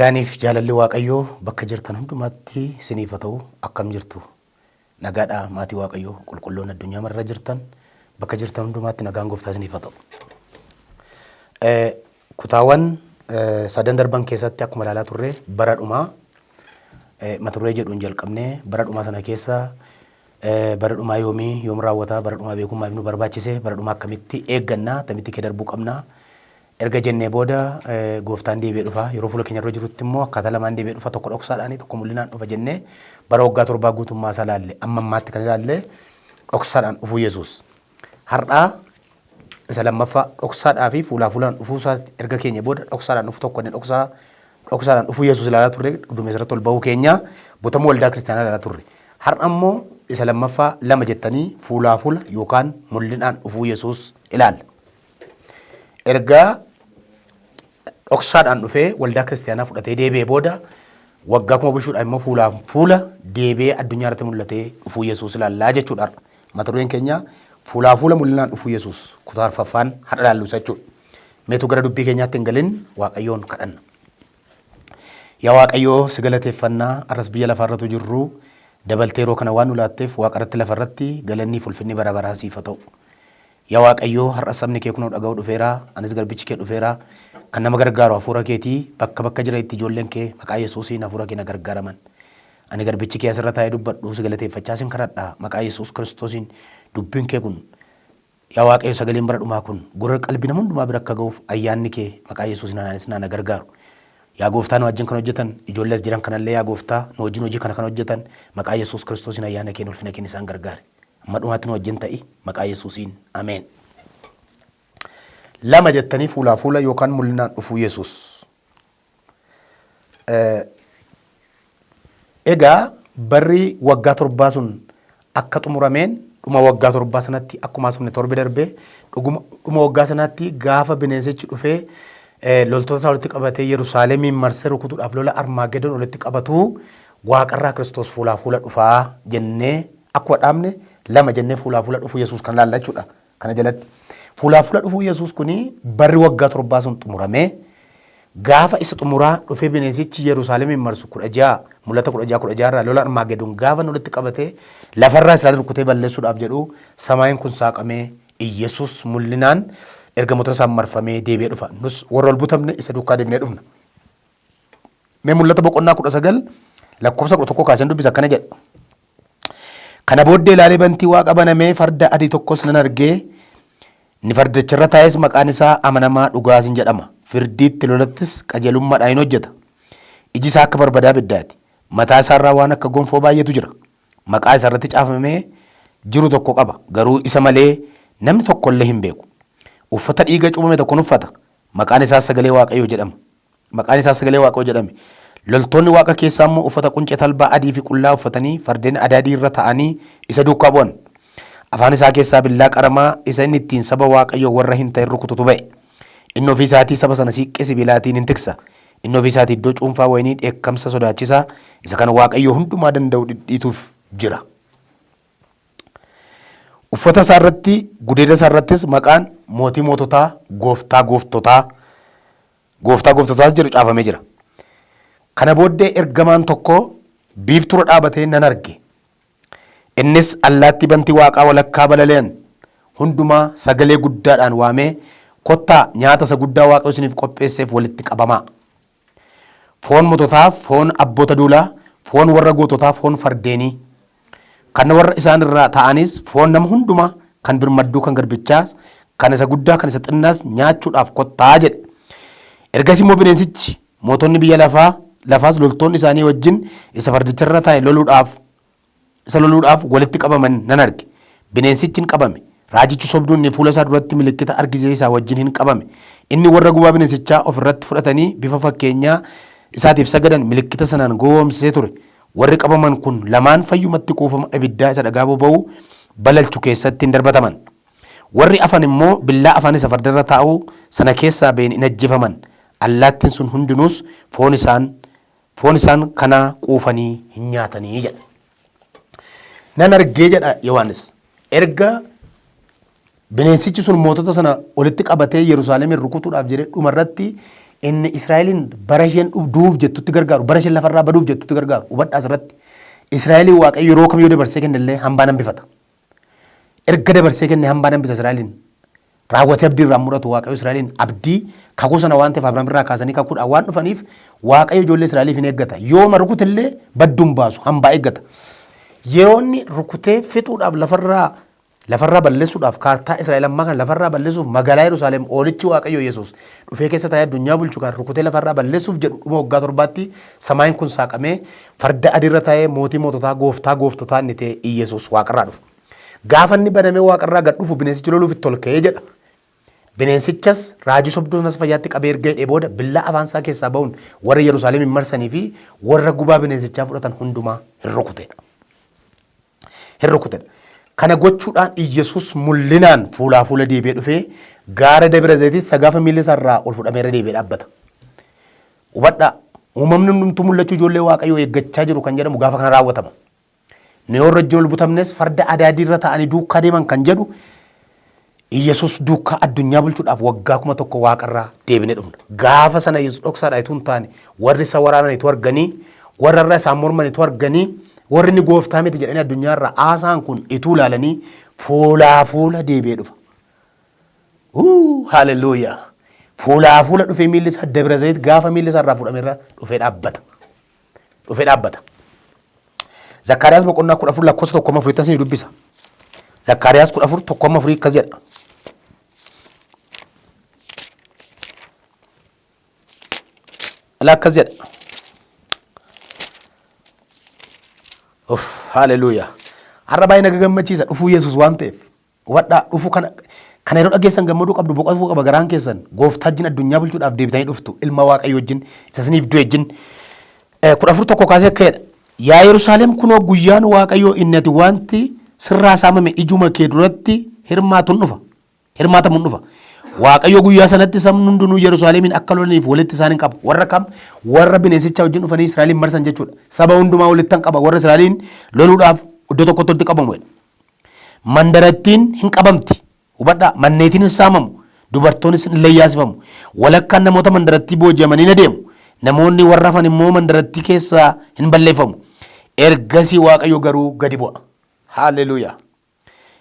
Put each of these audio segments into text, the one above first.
Nagaaniif jaalalli Waaqayyoo bakka jirtan hundumaatti isiniif haa ta'u. Akkam jirtu? Nagaadha maatii Waaqayyoo qulqulloon addunyaa marra jirtan bakka jirtan hundumaatti nagaan gooftaa isiniif haa ta'u. Kutaawwan sadan darban keessatti akkuma ilaalaa turre bara dhumaa mata duree jedhuun jalqabnee bara dhumaa sana keessa bara dhumaa yoomii yoom raawwata bara dhumaa beekuun maaliif nu barbaachise bara dhumaa akkamitti eegganna akkamitti kee darbuu qabna erga jennee booda gooftaan deebi'ee dhufa yeroo fuula keenya dura jirutti immoo akkaataa lamaan deebi'ee dhufa tokko dhoksaadhaan tokko mul'inaan dhufa jennee bara waggaa torbaa guutummaa isaa ilaalle amma ammaatti kan ilaalle dhoksaadhaan dhufuu Yesuus. Har'aa isa lammaffaa dhoksaadhaa fi fuulaa fuulaan dhufuu isaa erga keenya booda dhoksaadhaan dhufu tokko inni dhoksaa dhoksaadhaan dhufuu Yesuus ilaalaa turre dumeessa irratti ol ba'uu keenya butamuu waldaa kiristaanaa ilaalaa turre. Har'a immoo isa lammaffaa lama jettanii fuulaa fuula yookaan mul'inaan dhufuu Yesuus ilaalla. Erga dhoksaadhaan dhufee waldaa kiristaanaa fudhatee deebi'ee booda waggaa kuma bulchuudhaan immoo fuulaa fuula deebi'ee addunyaa irratti mul'atee dhufuu Yesuus ilaallaa jechuudha. Har'a. Mata dureen keenya fuulaa fuula mul'inaan dhufuu Yesuus kutaa arfaffaan har'a ilaallu isa jechuudha. Meetu gara dubbii keenyaatti hin galin Waaqayyoon kadhanna. Yaa Waaqayyoo si galateeffannaa arras biyya lafaarratu jirru dabaltee yeroo kana waan nu laatteef waaqarratti lafarratti galanni fi ulfinni bara baraa siif haa ta'u. Yaa Waaqayyoo har'a sabni kee kunoo dhaga'uu dhufeera anis garbichi kee dhufeera kan nama gargaaru hafuura keetii bakka bakka jiranitti ijoolleen kee maqaa Yesuusiin hafuura kee na gargaaraman. Ani garbichi kee asirra taa'ee dubbadhu si galateeffachaa sin kadhadha maqaa Yesuus Kiristoosiin dubbiin kee kun yaa Waaqayyo sagaleen bara dhumaa kun gurra qalbii nama hundumaa bira akka ga'uuf ayyaanni kee maqaa Yesuusiin anaanis na gargaaru. Yaa gooftaa nu wajjin kan hojjetan ijoollee as jiran kanallee yaa gooftaa nu wajjin hojii kana kan hojjetan maqaa Yesuus Kiristoosiin ayyaana keen ulfina keen isaan gargaari. Amma dhumaatti nu wajjin ta'i maqaa Yesuusiin ameen. Lama jettanii fuulaa fuula yookaan mul'inaan dhufuu Yesuus. Egaa barri waggaa torbaa sun akka xumurameen dhuma waggaa torbaa sanatti akkuma haasofne torbe darbee dhuma waggaa sanaatti gaafa bineensichi dhufee loltoota isaa walitti qabatee Yerusaalemiin marsee rukutuudhaaf lola Armaagedoon walitti qabatu waaqarraa Kiristoos fuulaa fuula dhufaa jennee akkuma dhaabne lama jennee fuulaa fuula dhufuu Yesuus kan laalla jechuudha. Kana jalatti fuulaa fuula dhufuu Yesuus kuni barri waggaa torbaa sun xumuramee gaafa isa xumuraa dhufee bineensichi Yerusaalemiin marsu 16 mul'ata 16 16 irraa lola Armaagedoon gaafa walitti qabatee lafarraa Israa'el rukutee balleessuudhaaf jedhu samaayin kun saaqamee Iyyasuus mul'inaan ergamoota isaan marfamee deebi'ee dhufa. Nus warra ol butamne isa duukaa deemnee dhufna. Mee mul'ata boqonnaa 19 lakkoofsa 11 kaaseen dubbisa akkana jedha. Kana booddee ilaalee bantii waaqa banamee farda adii tokkos nan argee inni fardicharra taa'es maqaan isaa amanamaa dhugaas hin jedhama. Firdiitti lolattis qajeelummaadhaan hin hojjeta. Iji isaa akka barbadaa ibiddaati. Mataa isaarraa waan akka gonfoo baay'eetu jira. Maqaa isa irratti caafamee jiru tokko qaba. Garuu isa malee namni tokko illee hin beeku. Uffata dhiiga cuubame tokko uffata. Maqaan isaas sagalee Waaqayyoo jedhama. Maqaan isaa sagalee Waaqayyoo jedhame. Loltoonni Waaqa keessaa immoo uffata quncee talbaa adii fi qullaa uffatanii fardeen adaadii irra ta'anii isa duukaa bu'an. Afaan isaa keessaa billaa qaramaa isa inni ittiin saba Waaqayyoo warra hin ta'in rukututu ba'e. Inni ofii isaatii saba sana siiqqee sibiilaatiin hin tiksa. Inni ofii isaatii iddoo cuunfaa wayinii dheekkamsa sodaachisaa isa kan Waaqayyoo hundumaa danda'u dhidhiituuf jira. Uffata isaa irratti gudeeda isaa irrattis maqaan mootii moototaa gooftaa gooftotaa gooftaa gooftotaas jedhu caafamee jira. Kana booddee ergamaan tokko biiftuura dhaabatee nan arge. Innis allaattii bantii waaqaa walakkaa balali'an hundumaa sagalee guddaadhaan waamee kottaa nyaata isa guddaa Waaqayyo isiniif qopheesseef walitti qabamaa. Foon moototaa, foon abboota duulaa, foon warra goototaa, foon fardeenii. Kan warra isaan irraa ta'anis foon nama hundumaa kan birmadduu kan garbichaas kan isa guddaa kan isa xinnaas nyaachuudhaaf kottaa jedhe. Ergasii immoo bineensichi mootonni biyya lafaa lafaas loltoonni isaanii wajjin isa fardicharra taa'e loluudhaaf isa loluudhaaf walitti qabaman nan arge. Bineensichi hin qabame. Raajichi sobduun inni fuula isaa duratti milikkita argisee isaa wajjin hin qabame. Inni warra gubaa bineensichaa of irratti fudhatanii bifa fakkeenyaa isaatiif sagadan milikkita sanaan gowwoomsisee ture. Warri qabaman kun lamaan fayyumatti kuufama ibiddaa isa dhagaa boba'u balalchu keessatti hin darbataman. Warri afan immoo billaa afaan isa fardarra taa'u sana keessaa ba'een in ajjeefaman. Allaattiin sun hundinuus foon isaan foon isaan kanaa quufanii hin nyaatanii jedha. Nan argee jedha Yohaannis. Erga bineensichi sun mootota sana walitti qabatee Yerusaalemin rukutuudhaaf jedhee dhumarratti Inni Israa'eliin bara isheen du'uuf jettutti gargaaru, bara isheen lafarraa baduuf jettutti gargaaru. Hubadhaa asirratti. Israa'eliin Waaqayyo yeroo kam yoo dabarsee kenne illee hambaa nan bifata. Erga dabarsee kenne hambaa nan bisa Israa'eliin. Raawwatee abdii irraa muratu Waaqayyo Israa'eliin abdii kakuu sana waan ta'eef Abrahaam irraa kaasanii kakuudhaan waan dhufaniif Waaqayyo ijoollee Israa'eliif hin eeggata. Yooma rukute illee badduun baasu hambaa eeggata. Yeroo inni rukutee fixuudhaaf lafarraa Lafarraa balleessuudhaaf kaartaa Israa'el ammaa kana lafarraa balleessuuf magaalaa Yerusaalem oolichi Waaqayyo Yesuus dhufee keessa taa'ee addunyaa bulchu kan rukutee lafarraa balleessuuf jedhu dhuma waggaa torbaatti samaayin kun saaqamee farda adiirra taa'ee mootii moototaa gooftaa gooftotaa inni ta'e Iyesuus waaqarraa dhufa. Gaafa inni banamee waaqarraa gad dhufu bineensichi loluuf itti ol ka'ee jedha. Bineensichas raajii sobduu sanas fayyaatti qabee erga hidhee booda billaa afaan isaa keessaa ba'uun warra Yerusaalemiin marsanii fi warra gubaa bineensichaa fudhatan hundumaa hin rukutedha. Hin rukutedha. Kana gochuudhaan Iyyasuus mul'inaan fuulaa fuula deebi'ee dhufee gaara Dabira Zayitii isa gaafa miilli isaa irraa ol fudhamee irra deebi'ee dhaabbata. Hubadhaa, uumamni hundumtuu mul'achuu ijoollee Waaqayyoo eeggachaa jiru kan jedhamu gaafa kana raawwatama. Nu warra wajjin ol butamnes farda adaadii irra ta'anii duukaa deeman kan jedhu Iyyasuus duukaa addunyaa bulchuudhaaf waggaa 1000 waaqarraa deebinee dhufna. Gaafa sana Iyyasuus dhoksaadhaan utuu hin taane warri isa waraanan utuu arganii, warra irra isaan morman utuu arganii, warri inni gooftaa miti jedhanii addunyaa irraa haasa'an kun utuu ilaalanii fuulaa fuula deebi'ee dhufa. Uu, haleluuyaa! Fuulaa fuula dhufee miilli isaa Dabra Zayit gaafa miilli isaa irraa fuudhame irra dhufee dhaabbata. Dhufee dhaabbata. Zakkaariyaas boqonnaa 14 lakkoofsa 1 amma 4 isin dubbisa. Zakkaariyaas 14 1 amma 4 akkas jedha. Ala akkas jedha. Uff, haleluuyaa. Har'a baay'ee na gammachiisa dhufuu Yesuus waan ta'eef. Hubadhaa, dhufu kana kana yeroo dhageessan gammaduu qabdu, boqotuu qaba garaan keessan. Gooftaa wajjin addunyaa bulchuudhaaf deebitanii dhuftu, ilma Waaqayyo wajjin, isa isiniif du'e wajjin. 14 tokko kaasee akka jedha. Yaa Yerusaalem kunoo guyyaan Waaqayyoo inni ati wanti sirraa saamame ijuma kee duratti hirmaatuun dhufa. Hirmaatamuun dhufa. Waaqayyo guyyaa sanatti sabni hundinuu Yerusaalemiin akka lolaniif walitti isaan hin qaba. Warra kam? Warra bineensichaa wajjin dhufanii Israa'eliin marsan jechuudha. Saba hundumaa walitti hin qaba. Warra Israa'eliin loluudhaaf iddoo tokkotti walitti qabamu jedha. Mandarattiin hin qabamti. Hubadhaa, manneetiin hin saamamu, dubartoonis hin leeyyaasifamu. Walakkaan namoota mandarattii booji'amanii hin adeemu. Namoonni warra hafan immoo mandarattii keessaa hin balleeffamu. Ergasii Waaqayyo garuu gadi bu'a. Haalleluuyaa.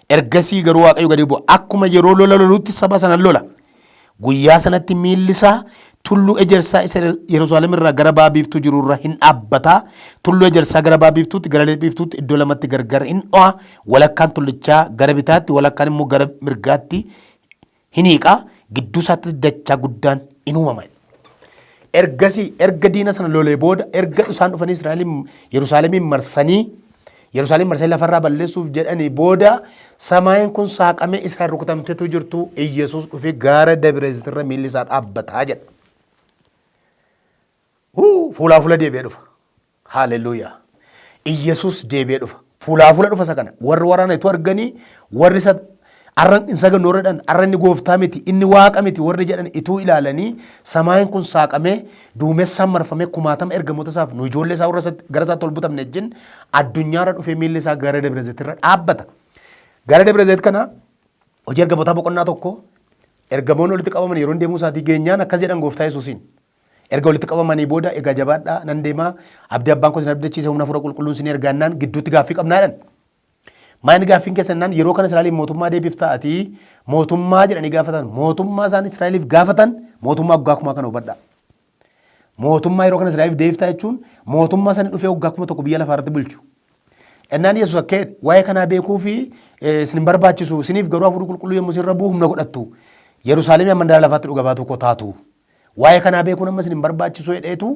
Ergasii garuu Waaqayyo gadi bu'a. Akkuma yeroo lola lolutti saba sana lola. Guyyaa sanatti miilli isaa tulluu ejersaa isa Yerusaalem irraa gara ba'a biiftuu jiru irra hin dhaabbata. Tulluu ejersaa gara ba'a biiftuutti, gara lixa biiftuutti iddoo lamatti gargar hin dho'a. Walakkaan tullichaa gara bitaatti, walakkaan immoo gara mirgaatti hin hiiqa. Gidduu isaattis dachaa guddaan in uumama. Ergasii erga diina sana lolee booda erga isaan dhufanii Israa'eliin Yerusaalemiin marsanii Yerusaalem marsanii lafarraa balleessuuf jedhanii booda samaayin kun saaqamee Israa'el rukutamteetu jirtu Iyyasuus dhufee gaara Dabra Zayitirra miilli isaa dhaabbataa jedha. Huu, Fuulaa fuula deebi'ee dhufa. Haaleluyyaa. Iyyasuus deebi'ee dhufa. Fuulaa fuula dhufa isa kana. Warri waraana itu arganii warri isa arra hin sagannu warri jedhan arra inni gooftaa miti inni waaqa miti warri jedhan ituu ilaalanii samaayin kun saaqamee duumessaan marfamee kumaatama ergamoota isaaf nu ijoollee isaa warra isatti- gara isaatti ol butamne wajjin addunyaarra dhufee miilli isaa gara Dabra Zayit irra dhaabbata. Gara Dabra Zayit kana hojii ergamootaa boqonnaa tokko ergamoonni walitti qabaman yeroo inni deemuu isaatii geenyaan akkas jedhan gooftaa Yesuusiin. Erga walitti qabamanii booda egaa jabaadhaa nan deemaa abdii abbaan koo isin abdachiise humna hafuura qulqulluun isin ergaannaan gidduutti gaaffii qabnaa jedhan. Maayini gaaffiin keessan naan yeroo kana Israa'eliif mootummaa deebifta ati mootummaa jedhanii gaafatan mootummaa isaan Israa'eliif gaafatan mootummaa waggaa kumaa kana hubadhaa. Mootummaa yeroo kana Israa'eliif deebifta jechuun mootummaa sana dhufee waggaa 1000 biyya lafaa irratti bulchu. Ennaan Yesuus akka jedhe waa'ee kanaa beekuu fi isin hin barbaachisu isiniif garuu hafuurri qulqulluu yommuu isin irra bu'u humna godhattu. Yerusaalemii hamma mandara lafaatti dhuga baatuu koo taatu. Waa'ee kanaa beekuun amma isin hin barbaachisu jedheetu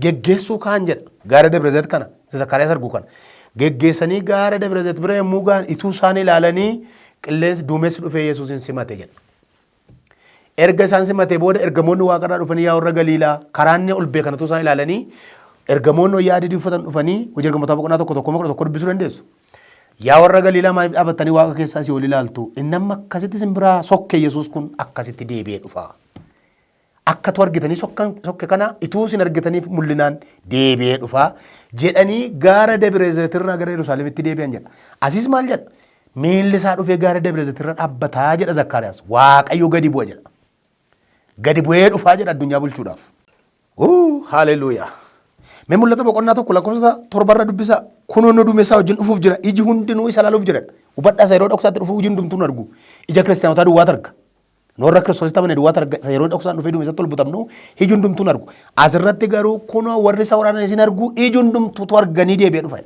geggeessuu kaan jedha. Gaara Dabra Zayit kana, isa Zakkaariyaas argu kana. Geggeessanii gaara Dabra Zayit bira yommuu ga'an ituu isaan ilaalanii qilleensi duumessi dhufee Yesuusin simate jedha. Erga isaan simatee booda ergamoonni waaqarraa dhufanii yaa warra Galiilaa karaa inni ol beekan utuu isaan ilaalanii ergamoonni wayyaa adii uffatan dhufanii hojii ergamootaa boqonnaa 1 1 11 dubbisuu dandeessu. Yaa warra Galiilaa maaliif dhaabattanii waaqa keessaa asii ol ilaaltu? Inni amma akkasitti isin biraa sokke Yesuus kun akkasitti deebi'ee dhufa. Akka tu argitanii sokkan sokke kana ituu isin argitaniif mul'inaan deebi'ee dhufa jedhanii gaara Dabire Zayitirraa gara Yerusaalemitti deebi'an jedha. Asiis maal jedha? Miilli isaa dhufee gaara Dabire Zayitirra dhaabbataa jedha Zakkaariyaas. Waaqayyo gadi bu'a jedha. Gadi bu'ee dhufaa jedha addunyaa bulchuudhaaf. Uu, Haleluuyaa. Mee Mul'ata boqonnaa 1 lakkoofsa 7 irra dubbisaa. Kunoo inni duumessaa wajjin dhufuuf jira. Iji hundinuu isa ilaaluuf jira. Hubadhaa isa yeroo dhoksaatti dhufuu iji hundumtuu hin argu. Ija kiristaanotaa duwwaatu arga. Nu warra Kiristoositti amane duwwaatu arga. Isa yeroo dhoksaan dhufee duumessatti ol butamnu iji hundumtuu hin argu. Asirratti garuu kunoo warri isa waraanan isin argu iji hundumtuutu arganii deebi'ee dhufa.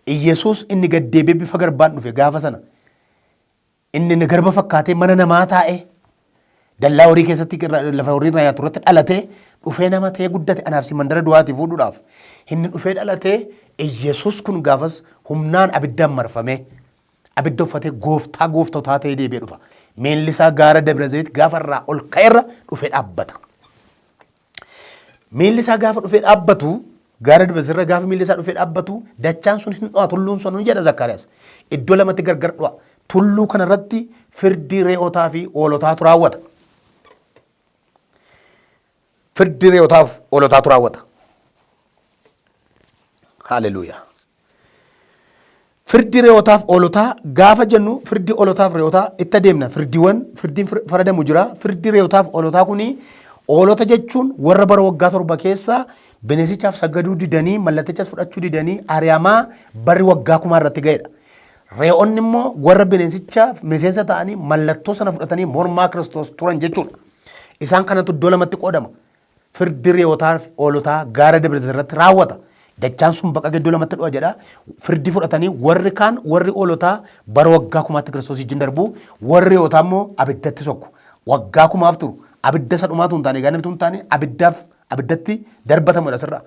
Iyyasuus inni gad deebi'ee bifa garbaan dhufe gaafa sana inni garba fakkaatee mana namaa taa'ee dallaa horii keessatti lafa horii irraa nyaatu irratti dhalatee dhufee nama ta'ee guddate anaaf si mandara du'aatii fuudhuudhaaf inni dhufee dhalatee Iyyasuus kun gaafas humnaan abiddaan marfamee abidda uffatee gooftaa gooftotaa ta'ee deebi'ee dhufa. Miilli isaa gaara Dabra Zayit gaafa irraa ol ka'erra dhufee dhaabbata. Miilli isaa gaafa dhufee dhaabbatu gaara Dabra Zayit irra gaafa miilli isaa dhufee dhaabbatu dachaan sun hin dho'a tulluun sun jedha Zakkaariyaas. Iddoo lamatti gargar dho'a. Tulluu kanarratti firdii re'ootaa fi hoolotaatu raawwata. Firdii re'ootaaf hoolotaatu raawwata. Haleluuyaa. Firdii re'ootaaf hoolotaa gaafa jennu firdii hoolotaaf re'ootaa itti adeemna. Firdiiwwan firdiin faradamu jira. Firdii re'ootaaf hoolotaa kuni hoolota jechuun warra bara waggaa 7 keessa bineensichaaf sagaduu didanii mallattichas fudhachuu didanii ari'amaa barri waggaa kumaa irratti ga'edha. Re'oonni immoo warra bineensichaaf miseensa ta'anii mallattoo sana fudhatanii mormaa Kiristoos turan jechuudha. Isaan kanatu iddoo lamatti qoodama. Firdi re'ootaa fi hoolotaa gaara Dabra Zayit irratti raawwata. Dachaan sun baqa iddoo lamatti dhu'a jedha. Firdi fudhatanii warri kaan warri hoolotaa bara waggaa kumaatti Kiristoos wajjin darbu, warri re'ootaa immoo abiddatti sokku. Waggaa kumaaf turu. Abidda isa dhumaatu hin taane, egaa hin taane abiddaaf abiddatti darbatamu dha asirraa.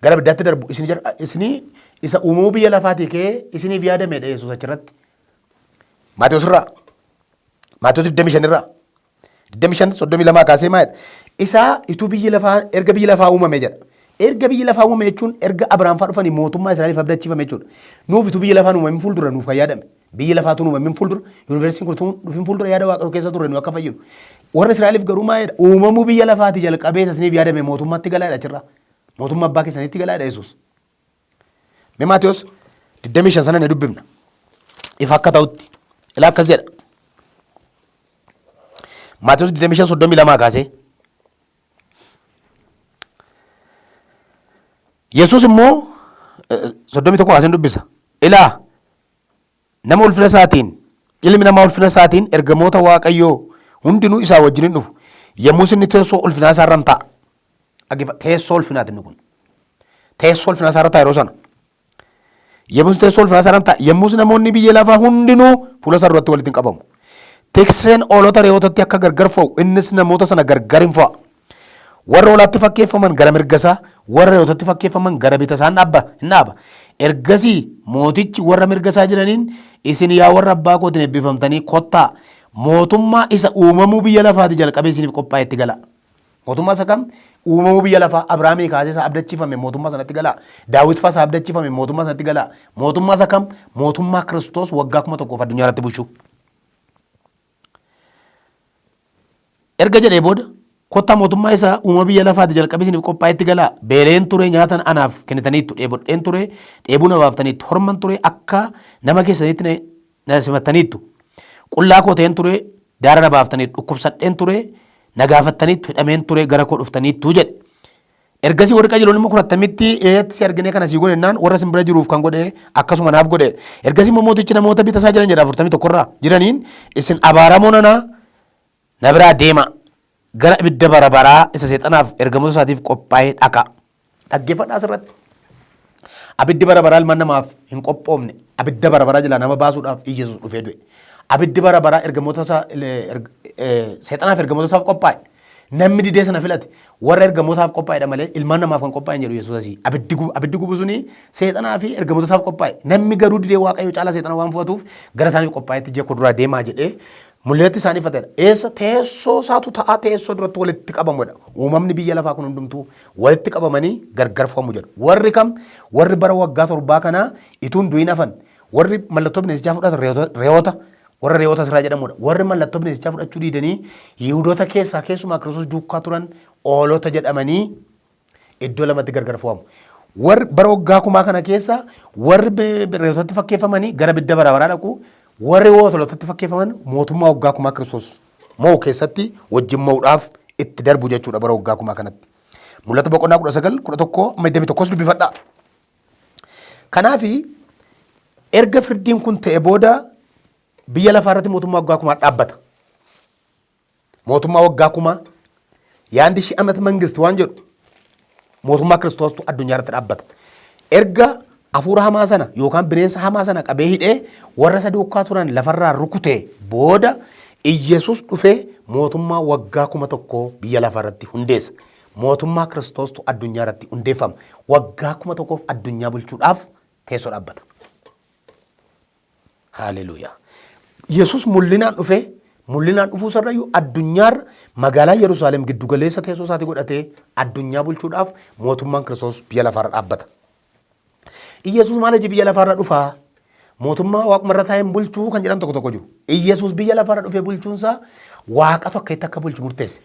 Gara abiddaatti darbu isin isinii isa uumamuu biyya lafaatii ka'ee isiniif yaadamedha Yesuus achirratti. Maatewos irraa Maatewos 25 irraa 25 32 kaasee maal jedha? Isaa ituu biyyi lafaa erga biyyi lafaa uumame jedha. Erga biyyi lafaa uumame jechuun erga Abrahaam fa'aa dhufanii mootummaa Israa'eliif abdachiifame jechuudha. Nuuf ituu biyyi lafaa hin uumamin fuuldura nuuf kan yaadame. Biyyi lafaa tun uumamin fuuldura yuunivarsiitiin kun utuu dhufin fuuldura yaada Waaqayyoo keessa turre nu akka fayyinu. Warra Israa'eliif garuu maal jedha? Uumamuu biyya lafaatii jalqabee isa isiniif yaadame mootummaatti galaa jedha achirraa. Mootummaa abbaa keessaniitti galaa jedha Yesuus. Mee Maatewos 25 sana ni dubbifna. Ifa akka ta'utti. Ilaa akkas jedha. Maatewos 25 32 kaasee. Yesuus immoo 31 kaasee dubbisa. Ilaa nama ulfina isaatiin ilmi namaa ulfina isaatiin ergamoota Waaqayyoo hundinuu isaa wajjin hin dhufu. Yommus inni teessoo ulfinaa isaa irra hin taa'a. Dhaggeeffa teessoo ulfinaati inni kun. Teessoo ulfinaa isaa irra taa'a yeroo sana. Yommus teessoo ulfinaa isaa irra taa'a. Yommus namoonni biyya lafaa hundinuu fuula isaa duratti walitti hin qabamu. Tikseen hoolota re'ootatti akka gargar fo'u innis namoota sana gargar hin fo'a. Warra hoolaatti fakkeeffaman gara mirga isaa, warra re'ootatti fakkeeffaman gara bita isaa hin dhaaba. Ergasii mootichi warra mirga isaa jiraniin isin yaa warra abbaa kootiin eebbifamtanii kottaa mootummaa isa uumamuu biyya lafaati jalqabee isiniif qophaa'etti galaa. Mootummaa isa kam? Uumamuu biyya lafaa Abrahaamii kaasee isa abdachiifame mootummaa sanatti galaa. Daawit fa'aa isa abdachiifame mootummaa sanatti galaa. Mootummaa isa kam? Mootummaa Kiristoos waggaa 1000 addunyaa irratti bulchu. Erga jedhee booda kottaa mootummaa isaa uumama biyya lafaati jalqabee isiniif qophaa'etti galaa. Beeleen ture nyaatan anaaf kennitaniittu. Dheebodheen ture dheebuu na baaftaniittu. Horman ture akka nama keessanitti na simattaniittu. Qullaa koo ta'een ture daara na baaftaniittu. Dhukkubsadheen ture na gaafattaniittu. Hidhameen ture gara koo dhuftaniittu jedhe. Ergasii warri qajeelonni immoo kun attamitti eeyyatti si arginee kana sii godhe jennaan warra isin bira jiruuf kan godhe akkasuma naaf godhe. Ergasii immoo mootichi namoota bita isaa jiran jedha 41 irraa jiraniin isin abaaramoo nana na biraa deema gara ibidda bara baraa isa seexanaaf ergamoota isaatiif qophaa'ee dhaqa. Dhaggeeffadhaa asirratti. Abiddi bara baraa ilmaan namaaf hin qophoofne. Abidda bara baraa jalaa nama baasuudhaaf Iyyasuus dhufee du'e. Abiddi bara baraa ergamoota isaa seexanaaf ergamoota isaaf qophaa'e. Namni didee sana filate warra ergamootaaf qophaa'edha malee ilmaan namaaf kan qophaa'e hin jedhu Yesuus asii. Abiddi abiddi gubu suni seexanaa fi ergamoota isaaf qophaa'e. Namni garuu didee Waaqayyo caalaa seexana waan fudhatuuf gara isaaniif qophaa'etti ija koo duraa deemaa jedhee mul'inatti isaanii ifatedha. Eessa teessoo isaatu ta'a teessoo duratti walitti qabamudha. Uumamni biyya lafaa kun hundumtuu walitti qabamanii gargar fo'amu jedhu. Warri kam warri bara waggaa torbaa kanaa ituun du'in hafan warri mallattoo bineensichaa fudhatan re'oota warra re'oota asirraa jedhamudha. Warri mallattoo bineensichaa fudhachuu diidanii Yihudoota keessaa keessumaa Kiristoos duukaa turan hoolota jedhamanii iddoo lamatti gargar fo'amu. Warri bara waggaa kumaa kana keessa warri re'ootatti fakkeeffamanii gara ibidda bara baraa dhaqu, warri hoolotatti fakkeeffaman mootummaa waggaa kumaa Kiristoos mo'u keessatti wajjin mo'uudhaaf itti darbu jechuudha bara waggaa kumaa kanatti. Mul'ata boqonnaa 19, 11 amma 21 dubbifadhaa. Kanaafi erga firdiin kun ta'e booda biyya lafaa irratti mootummaa waggaa kumaa dhaabbata. Mootummaa waggaa kumaa yaandi shi amat mangist waan jedhu mootummaa Kiristoostu addunyaa irratti dhaabbata. Erga hafuura hamaa sana yookaan bineensa hamaa sana qabee hidhee warra isa duukaa turan lafarraa rukutee booda Iyyasuus dhufee mootummaa waggaa 1000 biyya lafaa irratti hundeessa. Mootummaa Kiristoostu addunyaa irratti hundeeffama. Waggaa 1000f addunyaa bulchuudhaaf teessoo dhaabbata. Haaleluuyaa. Yesus mul'inaan dhufee mul'inaan dhufuu isarrayyuu addunyaarra magaalaa Yerusaalem giddu galeessa teessoo isaatii godhatee addunyaa bulchuudhaaf mootummaan Kiristoos biyya lafaarra dhaabbata. Iyyasuus maal hojii biyya lafaarra dhufaa? Mootummaa waaqumarra taa'een bulchuu kan jedhan tokko tokko jiru. Iyyasuus biyya lafaarra dhufee bulchuunsaa waaqatu akka itti akka bulchu murteesse.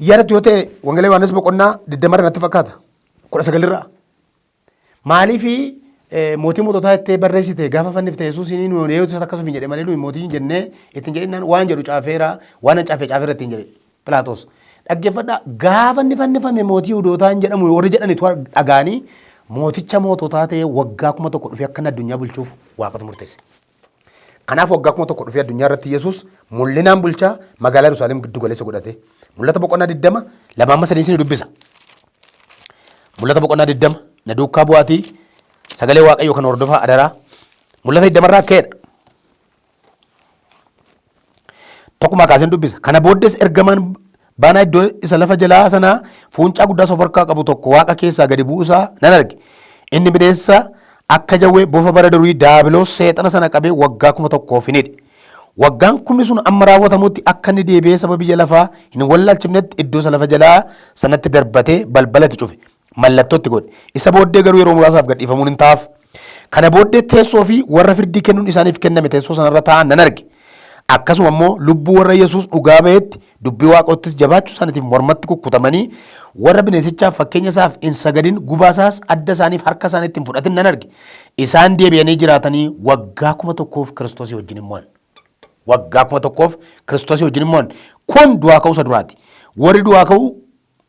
Yaadattu yoo ta'e Wangeela Yohaannis boqonnaa 20 irra natti fakkaata. 19 irraa. Maaliif mootii moototaa jettee barreessite gaafa fannifte Yesuusiin nuyi eeyyuu isa akkasuma hin jedhe malee nuyi mootii hin jennee ittiin jedhinnaan waan jedhu caafeera waan an caafe caafeera ittiin jedhe Philaaxoos. Dhaggeeffadhaa gaafa inni fannifame mootii Yihuudootaa hin jedhamu warri jedhanitu dhagaanii mooticha moototaa ta'ee waggaa 1000 dhufee akka inni addunyaa bulchuuf waaqatu murteesse. Kanaaf waggaa 1000 dhufee addunyaa irratti Yesuus mul'inaan bulchaa magaalaa Yerusaalem giddu galeessa godhate. Mul'ata boqonnaa 20 lama amma sadii isin dubbisa. Mul'ata boqonnaa 20 na duukaa bu'aatii sagalee Waaqayyoo kan hordofaa adaraa. Mul'ata 20 irraa akka jedha. Tokkumaa kaaseen dubbisa. Kana booddees ergamaan baanaa iddoo isa lafa jalaa sanaa fuuncaa guddaa of harkaa qabu tokko waaqa keessaa gadi bu'uu isaa nan arge. Inni bineensa akka jawwee bofa bara durii daabiloos seexana sana qabee waggaa 1000f hin hidhe. Waggaan kumni sun amma raawwatamutti akka inni deebi'ee saba biyya lafaa hin wallaalchifnetti iddoo isa lafa jalaa sanatti darbatee balbala itti cufe. Mallattoo itti godhe. Isa booddee garuu yeroo muraasaaf gadhiifamuun hin ta'aaf. Kana booddee teessoo fi warra firdii kennuun isaaniif kenname teessoo sanarra taa'an nan arge. Akkasuma immoo lubbuu warra Yesuus dhugaa ba'etti dubbii Waaqoottis jabaachuu isaaniitiif mormatti kukkutamanii warra bineensichaaf fakkeenya isaaf hin sagadin gubaa isaas adda isaaniif harka isaaniitti hin fudhatin nan arge. Isaan deebi'anii jiraatanii waggaa 1000f Kiristoosii wajjin hin mo'an. Waggaa 1000f Kiristoosii wajjin hin mo'an. Kun du'aa ka'uu isa duraati. Warri du'aa ka'uu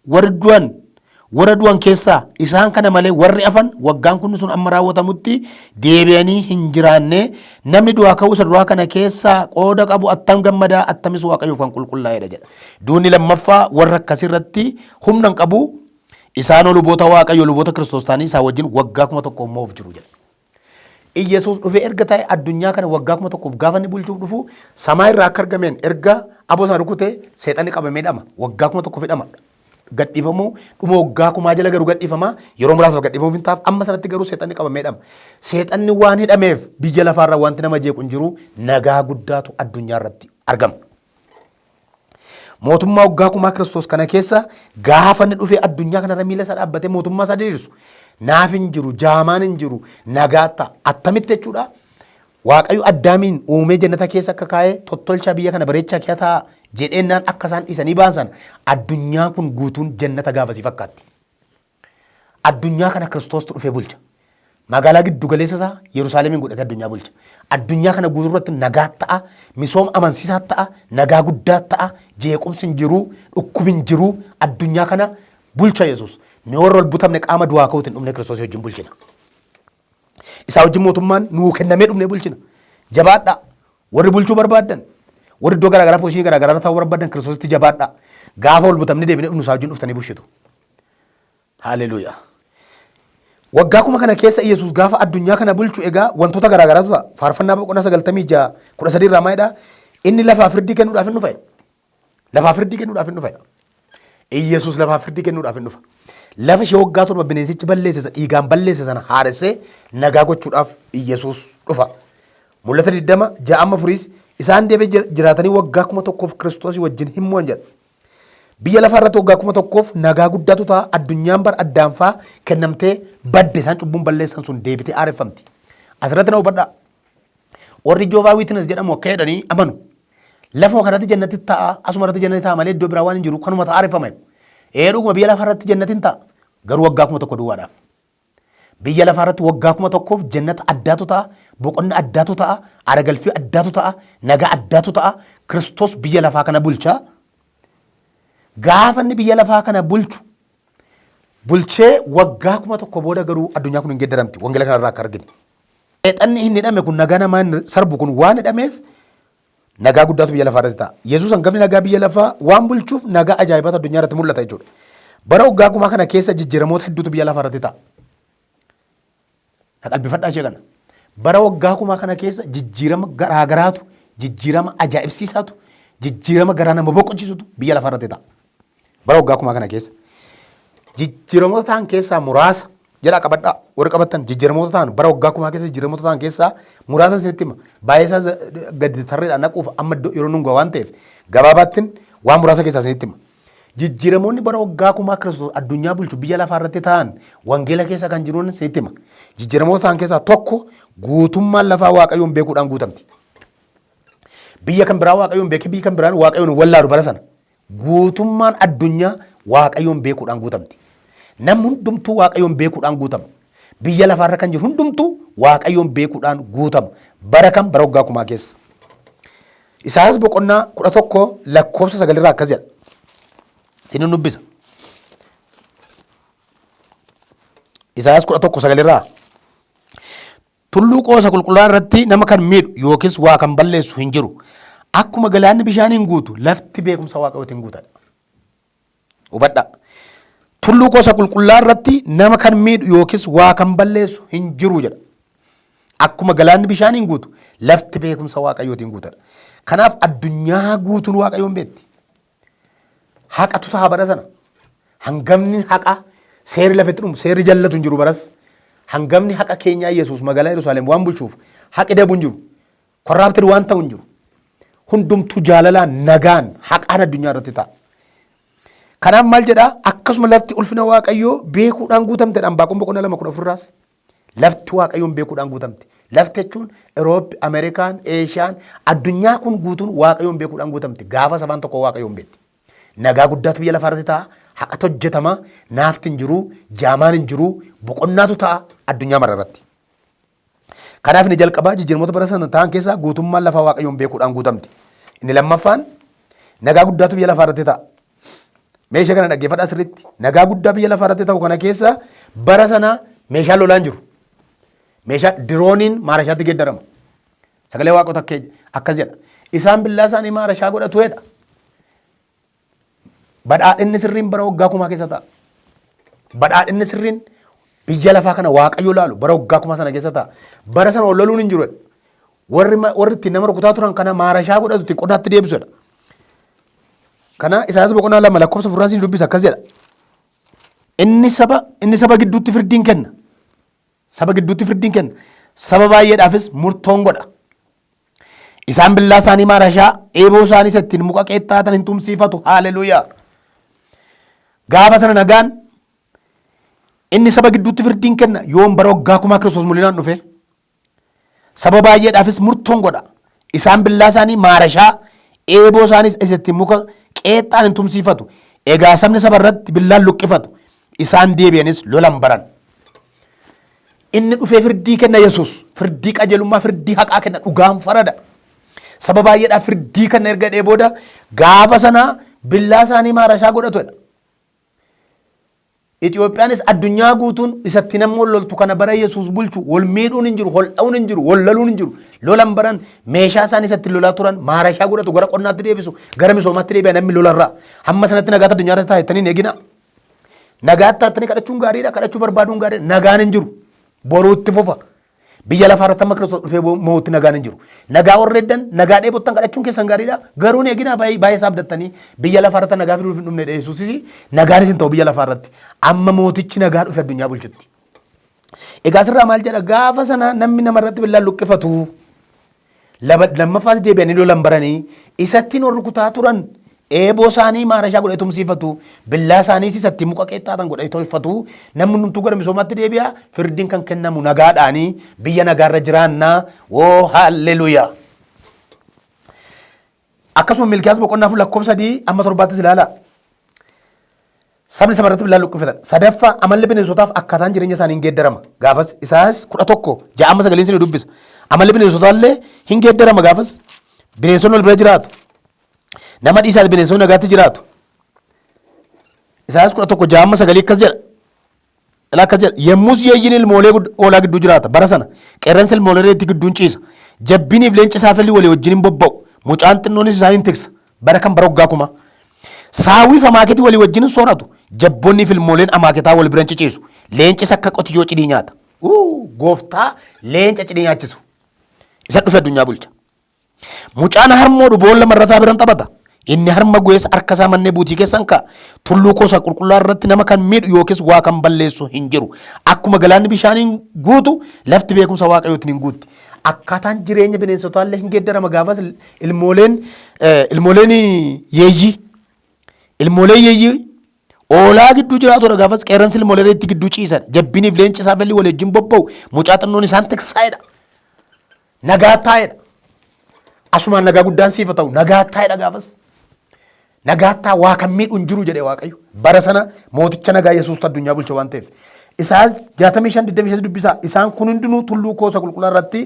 Warri du'an warra du'an keessaa isaan kana malee warri afan waggaan kun sun amma raawwatamutti deebi'anii hin jiraanne. Namni du'aa ka'uu isa duraa kana keessaa qooda qabu attam gammadaa, attamis Waaqayyoof kan qulqullaa'edha jedha. Duunni lammaffaa warra akkasii irratti humna hin qabu. Isaanoo luboota Waaqayyoo, luboota Kiristoos ta'anii isaa wajjin waggaa 1000 moof jiru jedha. Iyyasuus dhufee erga taa'e addunyaa kana waggaa 1000f gaafa inni bulchuuf dhufu samaa irraa akka argameen erga aboo sana rukutee seexanni qabamee dhama. Waggaa 1000 hidhama. Gadhiifamuu dhuma waggaa kumaa jala garuu gadhiifama. Yeroo muraasaaf gadhiifamuuf hin taaf amma sanatti garuu seexanni qabamee dhama. Seexanni waan hidhameef biyya lafaarra wanti nama jeequ hin jiru nagaa guddaatu addunyaa irratti argama. Mootummaa waggaa kumaa Kiristoos kana keessa gaafa inni dhufee addunyaa kanarra miila isaa dhaabbatee mootummaa isaa diriirsu naaf hin jiru, jaamaan hin jiru, nagaa ta'a. Attamitti jechuudha? Waaqayyo Addaamiin uumee jannata keessa akka kaa'ee tottolchaa biyya kana bareechaa kee ta'a jedheennaan akka isaan dhiisanii ba'an sana addunyaan kun guutuun jannata gaafasii fakkaatti. Addunyaa kana Kiristoostu dhufee bulcha. Magaalaa giddu galeessa isaa Yerusaalemiin godhatee addunyaa bulcha. Addunyaa kana guutuu irratti nagaa ta'a, misooma amansiisaa ta'a, nagaa guddaa ta'a, jeequmsi hin jiru, dhukkubi hin jiru, addunyaa kana bulcha Yesuus. Nu warra ol butamne qaama du'aa ka'uutiin dhumne Kiristoosii wajjin bulchina. Isaa wajjin mootummaan nuu kennamee dhumnee bulchina. Jabaadhaa. Warri bulchuu barbaaddan, warri iddoo garaagaraa pooshinii garaagaraa ta'uu barbaaddan Kiristoositti jabaadhaa. Gaafa ol butamne deebinee dhumnu isaa wajjin dhuftanii bulchitu. Haleluuyaa. Waggaa kuma kana keessa Yesuus gaafa addunyaa kana bulchu egaa wantoota garaa garaatu ta'a. Faarfannaa boqonnaa 96 13 irraa maalidha? Inni lafaa firdii kennuudhaaf hin dhufa jedha. Lafaa firdii kennuudhaaf hin dhufa jedha. Yesuus lafaa firdii kennuudhaaf hin dhufa. Lafa ishee waggaa 7 bineensichi balleesse sana dhiigaan balleesse sana haaressee nagaa gochuudhaaf Yesuus dhufa. Mul'ata 20 6 amma furiis isaan deebi'ee jiraatanii waggaa 1000f Kiristoosii wajjin hin mo'an jedha. Biyya lafaa irratti waggaa 1000f nagaa guddaatu ta'a. Addunyaan bar addaanfaa kennamtee badde isaan cubbuun balleessan sun deebitee aareffamti. Asirratti na hubadhaa. Warri Jehovah Witness jedhamu akka jedhanii amanu. Lafuma kanatti jannatti ta'a, asuma irratti jannatti ta'a malee iddoo biraa waan hin jiru kanuma ta'a aareffama jedhu. Ee dhuguma biyya lafaa irratti jannatti hin ta'a. Garuu waggaa 1000 duwwaadhaaf. Biyya lafaa irratti waggaa 1000f jannata addaatu ta'a. Boqonna addaatu ta'a, aragalfii addaatu ta'a, nagaa addaatu ta'a. Kiristoos biyya lafaa kana bulcha. Gaafa inni biyya lafaa kana bulchu bulchee waggaa 1000 booda garuu addunyaa kun hin geeddaramti. Wangeela kanarraa akka arginu. Seexanni hin hidhame kun nagaa namaa hin sarbu kun waan hidhameef nagaa guddaatu biyya lafaa irratti ta'a. Yesuus hangafni nagaa biyya lafaa waan bulchuuf nagaa ajaa'ibaatu addunyaa irratti mul'ata jechuudha. Bara waggaa kumaa kana keessa jijjiiramoota hedduutu biyya lafaa irratti ta'a. Na qalbifadhaa ishee kana. Bara waggaa kumaa kana keessa jijjiirama garaa garaatu, jijjiirama ajaa'ibsiisaatu, jijjiirama garaa nama boqochiisutu biyya lafaa irratti ta'a. Bara waggaa kumaa kana keessa. Jijjiiramoota ta'an keessaa muraasa jedhaa qabadhaa warri qabattan jijjiiramoota ta'an bara waggaa kumaa keessa jijjiiramoota ta'an keessaa muraasa isinitti hima. Baay'ee isaa gadi tarreedhaan naquuf amma iddoo yeroo nun ga'a waan ta'eef gabaabaattin waan muraasa keessaa isinitti hima. Jijjiiramoonni bara waggaa kumaa Kiristoos addunyaa bulchu biyya lafaa irratti ta'an wangeela keessa kan jiruun isinitti hima. Jijjiiramoota ta'an keessaa tokko guutummaan lafaa Waaqayyoon beekuudhaan guutamti. Biyya kan biraa Waaqayyoon beekee biyyi kan biraan Waaqayyoon hin wallaalu bara sana. Guutummaan addunyaa Waaqayyoon beekuudhaan guutamti. Namni hundumtuu Waaqayyoon beekuudhaan guutama. Biyya lafaarra kan jiru hundumtuu Waaqayyoon beekuudhaan guutama. Bara kam? Bara waggaa kumaa keessa. Isaayyaas boqonnaa 11 lakkoofsa 9 irraa akkas jedha. Sinin dubbisa. Isaayyaas 11 9 irraa. Tulluu koo isa qulqullaa'aa irratti nama kan miidhu yookiis waa kan balleessu hin jiru. Akkuma galaanni bishaaniin guutu lafti beekumsa Waaqayyootiin guutadha. Hubadhaa. Tulluu koo isa qulqullaa'aa irratti nama kan miidhu yookiis waa kan balleessu hin jiru jedha. Akkuma galaanni bishaaniin guutu lafti beekumsa Waaqayyootiin guutadha. Kanaaf addunyaa guutuun Waaqayyoon beekti. Haqatu ta'a bara sana. Hangamni haqa seerri lafatti dhumu seerri jallatu hin jiru baras. Hangamni haqa keenyaa Yesuus magaalaa Yerusaalem waan bulchuuf haqi dabu hin jiru. Korraaptid waan ta'u hin jiru. Hundumtuu jaalalaan nagaan haqaan addunyaa irratti ta'a. Kanaaf maal jedhaa akkasuma lafti ulfina Waaqayyoo beekuudhaan guutamtedha. Anbaaqoon boqonnaa 2:14 irraas. Lafti Waaqayyoon beekuudhaan guutamte. Lafti jechuun Euroopi, Ameerikaan, Eeshiyaan, addunyaa kun guutuun Waaqayyoon beekuudhaan guutamte. Gaafa sabaan tokko Waaqayyoon beekti. Nagaa guddaatu biyya lafaa irratti ta'a. Haqatu hojjetama. Naafti hin jiru. Jaamaan hin jiru. Boqonnaatu ta'a addunyaa mara irratti. Kanaaf inni jalqabaa jijjiiramoota bara sana ta'an keessaa guutummaan lafaa Waaqayyoon beekuudhaan guutamte. Inni lammaffaan nagaa guddaatu biyya lafaa irratti ta'a. Meeshaa kana dhaggeeffadhaa sirriitti. Nagaa guddaa biyya lafaa irratti ta'u kana keessa bara sana meeshaan lolaa hin jiru. Meeshaa dirooniin maarashaatti geeddarama. Sagalee waaqota akkas jedha. Isaan billaa isaanii maarashaa godhatu jedha. Badhaadhinni sirriin bara waggaa kumaa keessa ta'a. Badhaadhinni sirriin biyya lafaa kana waaqayyo laalu bara waggaa kumaa sana keessa ta'a. Bara sana ol loluun hin jiru. Warri warri ittiin nama rukutaa turan kana maarashaa godhatu ittiin qodaatti deebisu jedha. Kana Isaayyaas boqonnaa 2 lakkoofsa 4 siin dubbisa akkas jedha. Inni saba gidduutti firdiin kenna. Saba gidduutti firdiin kenna. Saba baay'eedhaafis murtoon godha. Isaan billaa isaanii maarashaa, eeboo isaanii isa ittiin muka qeexxaatan hin tumsiifatu. Haaleluuyaa. Gaafa sana nagaan inni saba gidduutti firdiin kenna yoom bara waggaa kumaa Kiristoos mul'inaan dhufe. Saba baay'eedhaafis murtoon godha. Isaan billaa isaanii maarashaa, eeboo isaaniis isa ittiin muka qeexxaan hin tumsiifatu. Egaa sabni saba irratti billaan luqqifatu. Isaan deebi'anis lolan baran. Inni dhufee firdii kenna Yesuus. Firdii qajeelummaa, firdii haqaa kenna, dhugaan farada. Saba baay'eedhaaf firdii kenna erga jedhee booda gaafa sana billaa isaanii maarashaa godhatu jedha. Itiyoophiyaanis addunyaa guutuun isatti nama wal loltu kana bara Yesuus bulchu wal miidhuun hin jiru, wal dha'uun hin jiru, wal loluun hin jiru. Lolan baran meeshaa isaanii isatti lolaa turan maarashaa godhatu gara qonnaatti deebisu, gara misoomaatti deebi'a namni lolarraa. Hamma sanatti nagaatti addunyaa irratti taa'ettanii hin eegina. Nagaatti taattanii kadhachuun gaariidha, kadhachuu barbaaduun gaariidha. Nagaan hin jiru. Boruutti fufa. Biyya lafaa irratti amma Kiristoos dhufee mo'utti nagaan hin jiru. Nagaa warra eddan, nagaa dheebottan kadhachuun keessan gaariidha. Garuu hin eeginaa baay'ee baay'ee isaa abdattanii biyya lafaa irratti nagaa fiduuf hin dhufne Yesuusis nagaanis hin ta'u biyya lafaa irratti. Amma mootichi nagaa dhufe addunyaa bulchutti. Egaa asirraa maal jedha gaafa sana namni nama irratti billaan luqqifatu. Lammaffaas deebi'anii lolan baranii isattiin ol rukutaa turan eeboo isaanii maarashaa godhee tumsiifatu billaa isaaniis isatti muka qeexxaatan godhee tolfatu namni hundumtuu gara misoomaatti deebi'a firdiin kan kennamu nagaadhaanii biyya nagaarra jiraannaa woo haalleluuyaa. Akkasuma Milkiyaas boqonnaa 4 lakkoofsa 3 amma 7ttis ilaala. Sabni saba irratti billaa luqqifatan. Sadaffaa amalli bineensotaaf akkaataan jireenya isaanii hin geeddarama. Gaafas Isaayyaas 11 6 amma 9 isin dubbisa. Amalli bineensotaa illee hin geeddarama gaafas. Bineensonni wal bira jiraatu. Nama dhiisaati bineensonni nagaatti jiraatu. Isaayaas 11 6 9 akkas jedha. Ilaa akkas jedha. Yemmus yeeyyiin ilmoolee hoolaa gidduu jiraata. Bara sana qeerransi ilmoolee reettii gidduun ciisa. Jabbiniif leenci saafelli walii wajjin hin bobba'u. Mucaan xinnoonis isaan hin tiksa. Bara kan bara waggaa kuma. Saawwiif amaaketii walii wajjin hin sooratu. Jabbonniif ilmooleen amaaketaa wal bira hin ciciisu. Leencis akka qotiyyoo cidii nyaata. Uu, gooftaa leenca cidii nyaachisu. Isa dhufe addunyaa bulcha. Mucaan harmoodhu boolla marrataa biran taphata. Inni harma gu'es harka isaa mannee buutii keessan ka'a. Tulluu koo isa qulqullaa irratti nama kan miidhu yookiis waa kan balleessu hin jiru. Akkuma galaanni bishaaniin guutu lafti beekumsa Waaqayyootiin hin guutti. Akkaataan jireenya bineensotaa illee hin geeddarama gaafas ilmooleen ilmooleen yeeyyii ilmooleen yeeyyii oolaa gidduu jiraatudha gaafas qeerransi ilmoolee reetti gidduu ciisan jabbiniif leenci saafelli wal wajjin bobba'u mucaa xinnoon isaan tiksaa'edha. Nagaa taa'edha. Asumaan nagaa guddaan siif haa ta'u. Nagaa taa'edha gaafas. Nagaa taa waa kan miidhu hin jiru jedhe Waaqayyo. Bara sana mooticha nagaa Yesuustu addunyaa bulcha waan ta'eef. Isaayyaas 65 25 dubbisaa. Isaan kun hundinuu tulluu koo isa qulqullaa irratti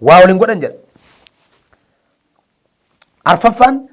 waa waliin godhan jedha. Arfaffaan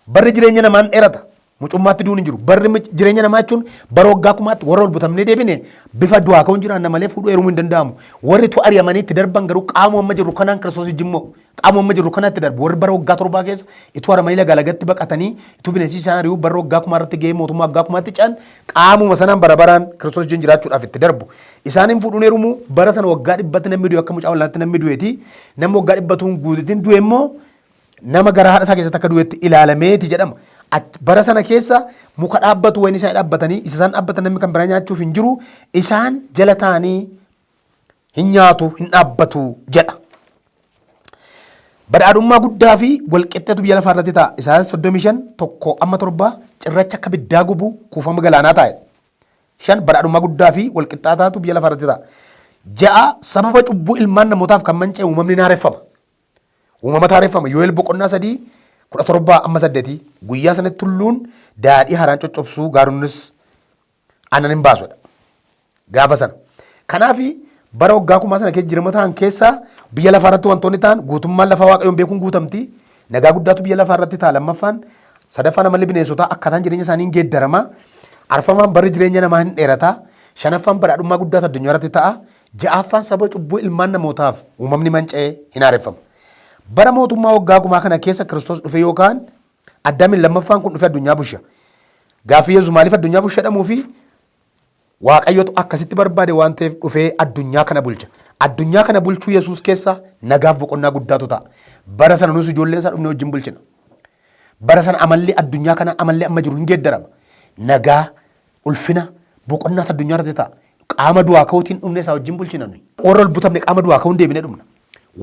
barri jireenya namaan dheerata. Mucummaatti du'uun hin jiru. Barri jireenya namaa jechuun bara waggaa kumaatti warra ol butamnee deebine bifa du'aa ka'uun jiraanna malee fuudhuu heerumuu hin danda'amu. Warri tu ari'amanii itti darban garuu qaamuma amma jirru kanaan Kiristoos wajjin mo'u. Qaamuma amma jirru kanaan itti darbu. Warri bara waggaa torbaa keessa ituu haramanii lagaa lagatti baqatanii ituu bineensi isaan ari'uu bara waggaa kumaa irratti ga'ee mootummaa waggaa kumaatti ce'an qaamuma sanaan bara baraan Kiristoos wajjin jiraachuudhaaf itti darbu. Isaan hin fuudhuun heerumuu bara sana waggaa dhibbatti namni du'e akka mucaa wallaatti namni du'eeti. Namni waggaa dhibbatuun guutuutiin du'e immoo nama gara haadha isaa keessatti akka du'etti ilaalameeti jedhama. Bara sana keessa muka dhaabbatu wayinii isaanii dhaabbatanii isa isaan dhaabbatan namni kan biraa nyaachuuf hin jiru isaan jala taa'anii hin nyaatu hin dhaabbatu jedha. Badhaadhummaa guddaa fi walqixxeetu biyya lafaa irratti ta'a. Isaayyaas 35 1 amma 7 cirracha akka biddaa gubu kuufama galaanaa taa'e. 5 badhaadhummaa guddaa fi walqixxaataatu biyya lafaa irratti ta'a. 6 sababa cubbuu ilmaan namootaaf kan manca'e uumamni ni haareffama. Uumama haareffama. Yoel boqonnaa 3 17 amma 8 guyyaa sanatti tulluun daadhii haaraan coccobsuu gaaronnis aannan hin baasudha. Gaafa sana. Kanaaf bara waggaa kumaa sana keessa jirma ta'an keessa biyya lafaa irratti wantoonni ta'an guutummaan lafaa Waaqayyoon beekuun guutamti. Nagaa guddaatu biyya lafaa irratti ta'a lammaffaan. Sadaffaan amalli bineensotaa akkaataan jireenya isaanii hin geeddarama. Arfaffaan barri jireenya namaa hin dheerata. Shanaffaan badhaadhummaa guddaatu addunyaa irratti ta'a. Ja'affaan sababa cubbuu ilmaan namootaaf uumamni manca'e hin haareffama. Bara mootummaa waggaa kumaa kana keessa Kiristoos dhufe yookaan Addaamin lammaffaan kun dhufe addunyaa busha. Gaaffii Yesuus maaliif addunyaa busha jedhamuu fi Waaqayyotu akkasitti barbaade waan ta'eef dhufee addunyaa kana bulcha. Addunyaa kana bulchuu Yesuus keessa nagaaf boqonnaa guddaatu ta'a. Bara sana nus ijoolleen isaa dhufnee wajjin bulchina. Bara sana amalli addunyaa kana amalli amma jiru hin geeddarama. Nagaa, ulfina, boqonnaatu addunyaa irratti ta'a. Qaama du'aa ka'uutiin dhufnee isaa wajjin bulchina nuyi. Warra ol butamne qaama du'aa ka'uun deebinee dhumna.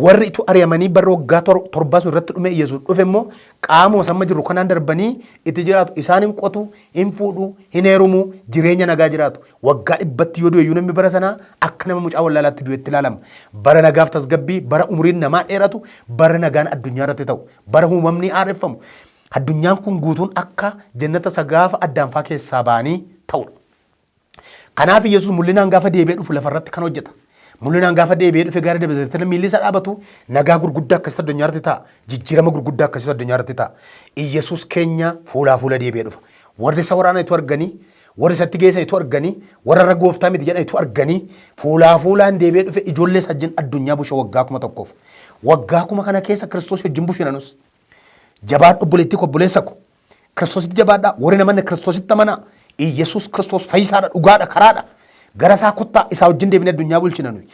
Warri itu ari'amanii barra waggaa torbaa sun irratti dhume Yesuus dhufe immoo qaamuma samma jirru kanaan darbanii itti jiraatu. Isaan hin qotu, hin fuudhu, hin heerumu, jireenya nagaa jiraatu. Waggaa dhibbatti yoo du'e iyyuu namni bara sanaa akka nama mucaa wallaalaatti du'etti ilaalama. Bara nagaaf tasgabbii, bara umuriin namaa dheeratu, bara nagaan addunyaa irratti ta'u, bara uumamni haareffamu. Addunyaan kun guutuun akka jannata isa gaafa addaanfaa keessaa ba'anii ta'udha. Kanaaf Yesuus mul'inaan gaafa deebi'ee dhufu lafarratti kan hojjeta. Mul'inaan gaafa deebi'ee dhufe gaara Dabra Zayit miilli isaa dhaabatu nagaa gurguddaa akkasitti addunyaa irratti ta'a. Jijjiirama gurguddaa akkasitti addunyaa irratti ta'a. Iyyasuus keenya fuulaa fuula deebi'ee dhufa. Warri isa waraanan itu arganii, warri isatti geessan itu arganii, warra irra gooftaa miti jedhan itu arganii fuulaa fuulaan deebi'ee dhufe ijoollee isaa wajjin addunyaa busha waggaa 1000. Waggaa kuma kana keessa Kiristoos wajjin bushina nus. Jabaadhu obboleettii ko obboleessa ko. Kiristoositti jabaadhaa. Warri namanne Kiristoositti amanaa. Iyyasuus Kiristoos fayyisaadha, dhugaadha, karaadha. Gara isaa kottaa isaa wajjin deebinee addunyaa bulchina nuyi.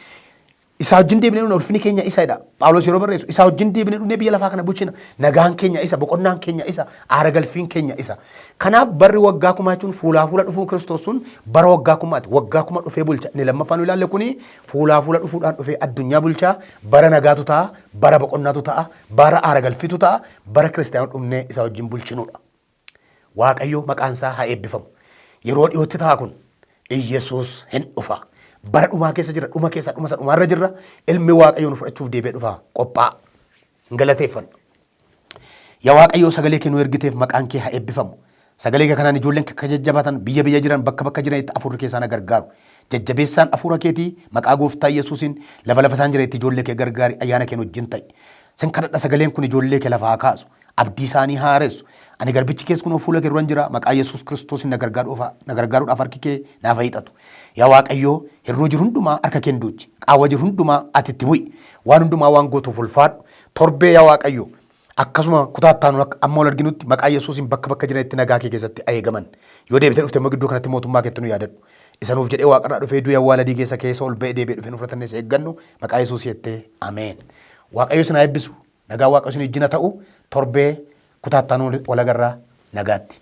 Isaa wajjin deebinee dhufne ulfinni keenya isa jedha. Phaawulos yeroo barreessu isaa wajjin deebinee dhufnee biyya lafaa kana bulchina. Nagaan keenya isa, boqonnaan keenya isa, aara galfiin keenya isa. Kanaaf barri waggaa kumaa jechuun fuulaa fuula dhufuun Kiristoos sun bara waggaa kumaati. Waggaa kuma dhufee bulcha. Inni lammaffaa nu ilaalle kuni fuulaa fuula dhufuudhaan dhufee addunyaa bulchaa bara nagaatu ta'a, bara boqonnaatu ta'a, bara aara galfiitu ta'a, bara kiristaanota dhumnee isa wajjin bulchinuudha. Waaqayyo maqaan isaa haa eebbifamu. Yeroo dhiyootti ta'a kun Iyyasuus hin dhufa. Bara dhumaa keessa jira, dhuma keessa dhuma isa dhumaarra jirra. Ilmi Waaqayyoo nu fudhachuuf deebi'ee dhufa. Qophaa'a. Hin galateeffanna. Yaa Waaqayyoo sagalee kee nu ergiteef maqaan kee haa eebbifamu. Sagalee kee kanaan ijoolleen kee akka jajjabaatan biyya biyya jiran bakka bakka jiranitti afurri keessaa na gargaaru. Jajjabeessaan hafuura keetii maqaa gooftaa Yesuusiin lafa lafa isaan jiranitti ijoollee kee gargaari, ayyaana keen wajjin ta'i. Sin kadhadha, sagaleen kun ijoollee kee lafaa kaasu. Abdii isaanii haaressu. Ani garbichi kees kunoo fuula kee duran jira. Maqaa Yesuus Kiristoosiin na gargaaruudhaaf harki kee naaf hiixatu. Yaa Waaqayyoo, hir'uu jiru hundumaa harka keen duuchi. Qaawwa jiru hundumaa ati itti bu'i. Waan hundumaa waan gootuuf ulfaadhu. Torbee, yaa Waaqayyo, akkasuma kutaa ittaanu amma ol arginutti maqaa Yesuusiin bakka bakka jiranitti nagaa kee keessatti eegaman. Yoo deebitee dhufte immoo gidduu kanatti mootummaa keetti nu yaadadhu. Isa nuuf jedhee waaqarraa dhufee du'e, awwaala adii keessa keessa ol ba'ee deebi'ee dhufee nu fudhatannes eeggannu maqaa Yesuus jettee, ameen. Waaqayyo isin haa eebbisu. Nagaa Waaqayyo isin wajjin haa ta'u. Torbee kutaa ittaanu wal agarraa, nagaatti.